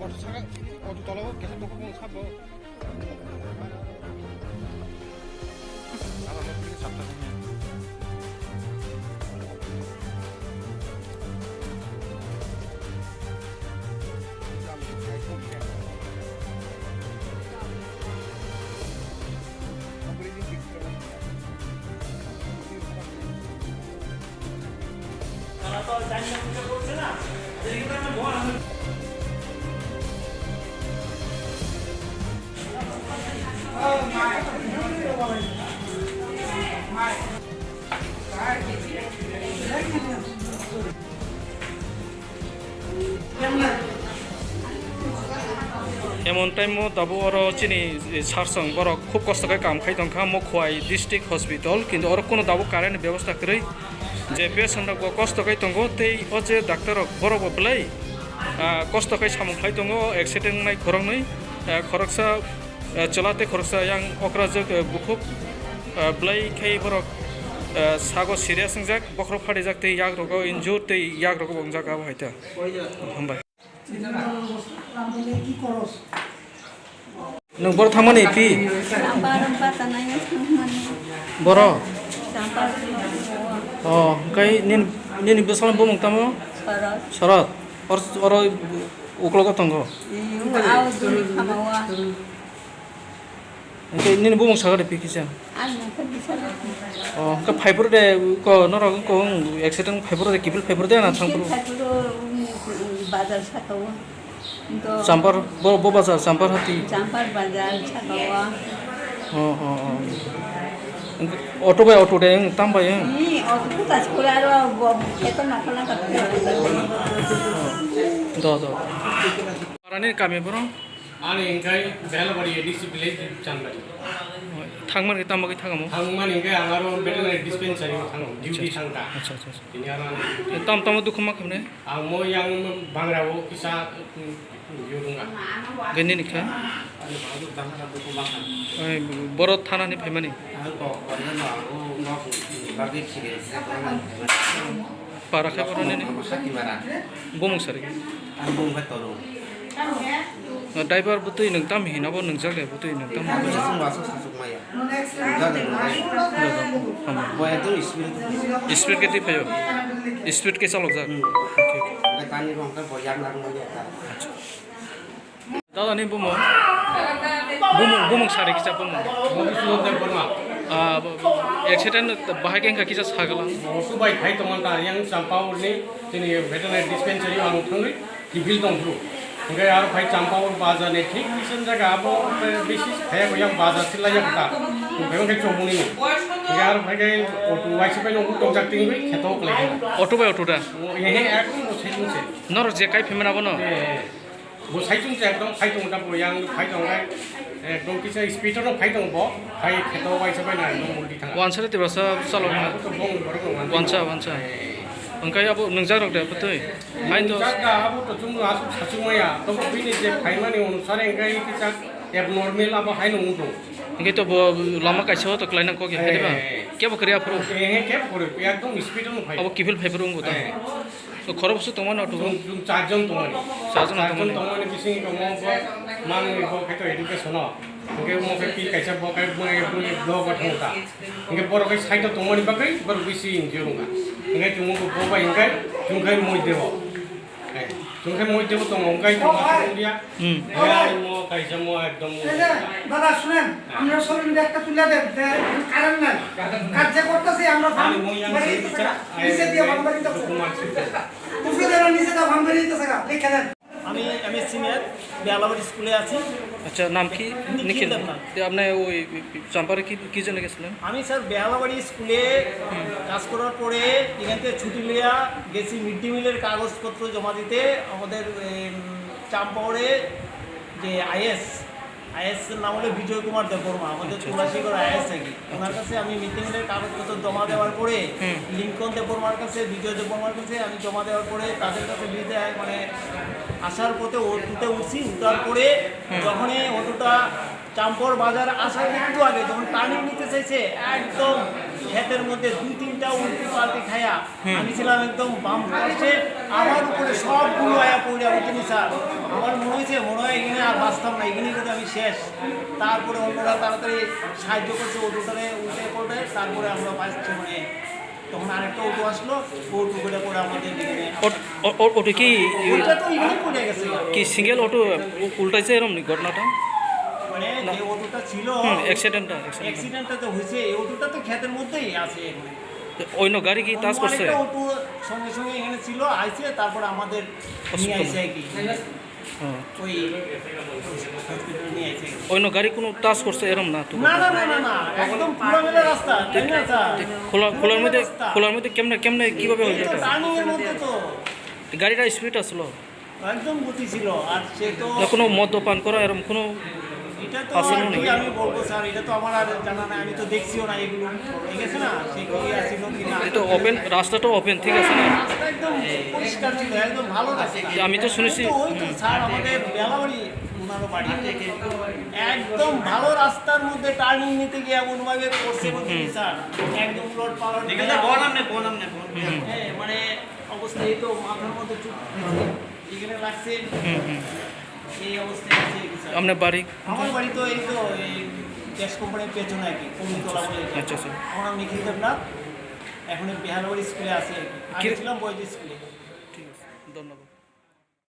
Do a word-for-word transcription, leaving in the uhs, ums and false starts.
Auto saka, auto tola o, kesa toko bo sabo. Emon time o tabuk oro chini, eh, sir song borok khub kosto khe kam khai tongkha Mokhwai District Hospital, kintu oro kunu tabuk current ni bebosta kwrwi, je patient rok bo kosto khe tongo tei o je doctor rok borok bo belai, ah, kosto khe samung khai tongo, accident wngnai khoroknwi, ah, khoroksa, ah, chwla tei khoroksa yang okrajwk, ah, bukhuk, ah, belai khe borok, ah, sago serious wngjak, bokhorok phatijak tei yak rogo injure tei yak rogo bo wngjak abo hai ta. Hambai. Nwng boro thangmani pi? Boro? O, hwnkhe nini, nini bwsakni bumung tamo? Sorot. Or, oro uklogo tongo? Hwnkhe nini bumung sakha de pi kisa? O, hwnkhe phaiphuru de ko norok wngko accident phaiphuru de kiphil phaiphuru de na thangphuru? Bazar saka o. Champar, bo, bo bazar, Champar hati. Champar bazar saka o. O, o, o. Auto bai auto de, wng, tam bai, wng. Ni auto ko tas kura aro bo, kheto na kala ka. Do, do. Parani kami boro? Ani hwnkhe Belabari A D C village Chanbari. Thangmani tamo khe thangamo? Thangmani hwnkhe ang aro veterinary dispensary o thango, duty thangkha. Acha, acha, acha. Tini aro ani duty. Tam tamo dukhu ma khamne? Ang mo yang bangra o kisa, mm, yurunga. Gani nikha? Ani bangdu dangkha dukhu ma kha. Oi, boro thana ni phaimani? Ang kok, ang no, ang no, bagwi khire. Para khe boro nini? Ang sakti bara. Bumung sari. Ang bumung khe toro. Driver bwtwi nwng tam hino bo nwngjak de bwtwi nwng tam hino. Sasuk maya. Jaga nwngjak. Bo ekdom speed. Speed khe twi phaio. Speed khe chalokjak. Hmm. Okay, okay. Tani rong khe bo yak nang maya. Acha. Dada ni bumung? Bumung, bumung sari kisa bumung. Madhusudan Debbarma. Ah, accident bahai khe wngkha kisa sagala. Auto bai phai tongmani ta yang Champao ni tini veterinary dispensary ang thangwi kiphil tong phuru. Hingke aro phai Champao bazar ni thik bisingo jaga abo bisi phai yang bazar sila yang ta. Phai hingke chomuni. Hingke aro phai khe auto bai se bai nong tong jak tingwi kheto khlai. Auto bai auto da? Ehe, ekdom bo saichung se. Norok je kai phimani abono? Eh, eh. Bo saichung se ekdom phai tong ta bo yang phai tong khe ekdom kisa speed no phai tong bo, phai kheto bai se bai na ekdom ulti thang. Wansa de tibrasa chalo na. Abo to bong borok no wansa. Wansa, wansa. Eh. Hingke abo nwngjak rok de bwtwi? Hain to. Nwngjak da abo to chwng asuk sachung maya. To bini je phaimani onusare hingke kisa abnormal abo haino wngtong. Hingke to bo lama kaisa o to klainang kok ya, hai diba? Eh. Kebo kwrwi aphuru? Eh, kebo kwrwi. Ekdom speed no phai. Abo kiphil phai phuru wngkha ta? Eh. To khoroksa tongmani auto o? Chwng, chwng charjon tongmani. Charjon tongmani. Charjon tongmani bising tongo bo manwi bo khe to education o. Hingke omo khe pi kaisa bo khe bwrwi bwrwi block o thangkha. Hingke borok khe side o tongmani bagwi borok bisi injure wngkha. Hingke chwng bo bo bai hingke chwng khe moi debo. Hai, chwng khe moi debo tongo hingke chwng khe wngya. Hmm. Hai mo kaisa mo ekdom. এই যে, দাদা, শুনেন, আমরা সবাই মিলে একটা তুলে দেন, যে কারেন্ট নাই। কাজ যে করতেছি, আমরা ফার্ম বাড়ি দিতেছে না। নিচে দিয়ে ফার্ম বাড়ি দিতেছে। উপরে দিয়ে নিচে দিয়ে ফার্ম বাড়ি দিতেছে না। লিখে দেন। আমি এমএসসি ম্যাথ বেহালাবাড়ি স্কুলে আছি। আচ্ছা, নাম কি? নিখিল নিখিল। দেবনাথ। তো আপনি ওই চাম্পারে কি, কি জন্য গেছিলেন? আমি স্যার বেহালাবাড়ি স্কুলে কাজ করার পরে এখান থেকে ছুটি লিয়া গেছি মিড ডে মিলের কাগজপত্র জমা দিতে। আমাদের, এম, চাম্পাওরে যে আইএস, আইএস এর নাম হলো বিজয় কুমার দেববর্মা, আমাদের আচ্ছা, আচ্ছা। তুলাসীগড় আইএস থাকি। ওনার আচ্ছা। কাছে আমি মিড ডে মিলের কাগজপত্র জমা দেওয়ার পরে হুম। লিঙ্কন দেববর্মার কাছে, বিজয় দেববর্মার কাছে আমি জমা দেওয়ার পরে তাদের কাছে ভিড়ে, মানে, আসার পথে অটোতে উঠছি, উঠার পরে হুম। যখনই অটোটা চাম্পর বাজার আসার একটু আগে যখন টার্নিং নিতে চাইছে, একদম ক্ষেতের মধ্যে দুই তিন উল্টো পাল্টি খায়া হুম। আমি ছিলাম একদম বাম পাশে, আমার উপরে সবগুলো আয়া পড়ে, বুঝছেন স্যার? আমার মনে হয়েছে, মনে হয় এখানে আর বাঁচতাম না, এখানে কিন্তু আমি শেষ। তারপরে অন্যরা তাড়াতাড়ি সাহায্য করছে, অটোটারে উল্টে পাল্টে, তারপরে আমরা বাঁচছি, মানে, তখন আরেকটা অটো আসলো, অটো করে পরে আমাদের এখানে ও-, ও-, ও-, অটো কি ওইটা তো এখানে পড়ে গেছে। কি সিঙ্গেল অটো উ-, উল্টাইছে এরকম নি ঘটনাটা? মানে, না। যে অটোটা ছিল, হুম, অ্যাক্সিডেন্টটা, অ্যাক্সিডেন্টটা। অ্যাক্সিডেন্টটা তো হয়েছে, এই অটোটা তো ক্ষেতের মধ্যেই আছে এখন। তো অন্য গাড়ি কি অন্য টাচ করছে? আরেকটা অটো সঙ্গে সঙ্গে এখানে ছিল, আইছে, তারপরে আমাদের নিয়ে হসপিটালে? আইছে আর কি। হুম। ওই হসপিটালে নিয়ে আইছে। অন্য গাড়ি কোনো টাচ করছে এরম না তো? না, না, না, না, না, একদম খোলামেলা রাস্তা, তাই না, স্যার? তো খোলা, খোলার মধ্যে, খোলামেলা রাস্তা। খোলার মধ্যে কেমনে, কেমনে, কিভাবে এই হইলো তো এটা? টার্নিং এর মধ্যে তো। গাড়িটা স্পিড আসলো? একদম গতি ছিল। আর সে তো না, কোনো মদ্যপান করা এরম কোনো এটা তো আসলো আর কি নাকি? আমি বলবো স্যার, এটা তো আমার আর জানা নাই, আমি তো দেখছিও না এগুলো, ঠিক আছে না? সে কি আসছিল কি না? এটা তো ওপেন, রাস্তা তো ওপেন, ঠিক আছে না? রাস্তা একদম পরিষ্কার ছিল, একদম ভালো রাস্তা। আমি তো শুনেছি তো ওই তো স্যার, আমাদের বেলাবাড়ি ওনারও বাড়ি। একদম ভালো রাস্তার মধ্যে টার্নিং নিতে গিয়ে এমন ভাবে করছে হুম, বলছি হুম। স্যার, একদম উলট পালট। এখানে বল আমনে, বল আমনে, বল। হুম, হুম। হ্যাঁ, মানে অবস্থা এই তো মাথার মধ্যে চুট, এখানে লাগছে, হুম, হুম। এই অবস্থায় আছে স্যার। আপনার বাড়ি? আমার বাড়ি তো এই তো এই গ্যাস কোম্পানির পেছনে আর কি, কমিতলা বলে এটা। আচ্ছা, আচ্ছা। আমার নাম নিখিল দেবনাথ, এখন এই বেহালাবাড়ি স্কুলে আছি আর কি। আগে কি ছিলাম বয়েজ স্কুলে।